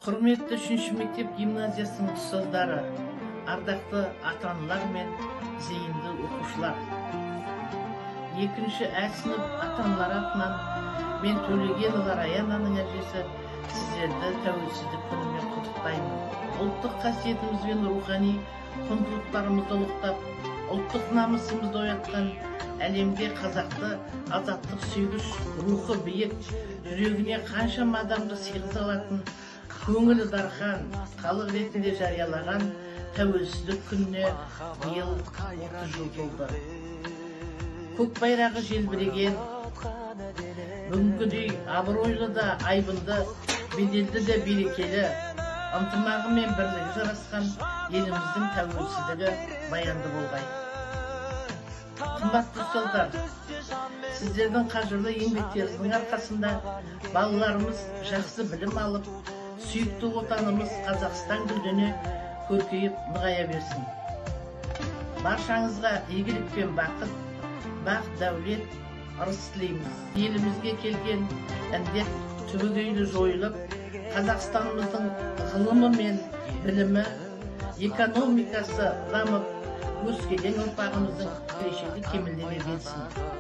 Құрметті үшінші мектеп гимназиясының ұстаздары, ардақты ата-аналар мен зейінді оқушылар. Екінші ә сынып ата-аналар атынан мен, Төлегенова Раянаның әжесі, сіздерді Тәуелсіздік күнімен құттықтаймын. Ұлттық қасиетіміз бен рухани құндылықтарымызды ұлықтап, ұлттық намысымызды оятқан, әлемде қазақты азаттық сүйгіш, рухы биік, жүрегіне қаншама адамды сыйғыза алатын, көңілі дархан халық ретінде жариялаған Тәуелсіздік күніне биыл 30 жыл толды. Көк байрағы желбіреген бүгінгідей абыройлы да айбынды, беделді де берекелі, ынтымағы мен бірлігі жарасқан еліміздің тәуелсіздігі баянды болғай. Қымбатты ұстаздар, сіздердің қажырлы еңбектеріңіздің арқасында балаларымыз жақсы білім алып, сүйікті отанымыз Қазақстан гүлдене көркейіп, нығая берсін. Баршаңызға игілік пен бақыт, бақ дәулет, ырыс тілейміз. Елімізге келген індет түбегейлі жойылып, Қазақстанымыздың ғылымы мен білімі, экономикасы дамып, өскелең ұрпағымыздың келешегі кемелдене берсін.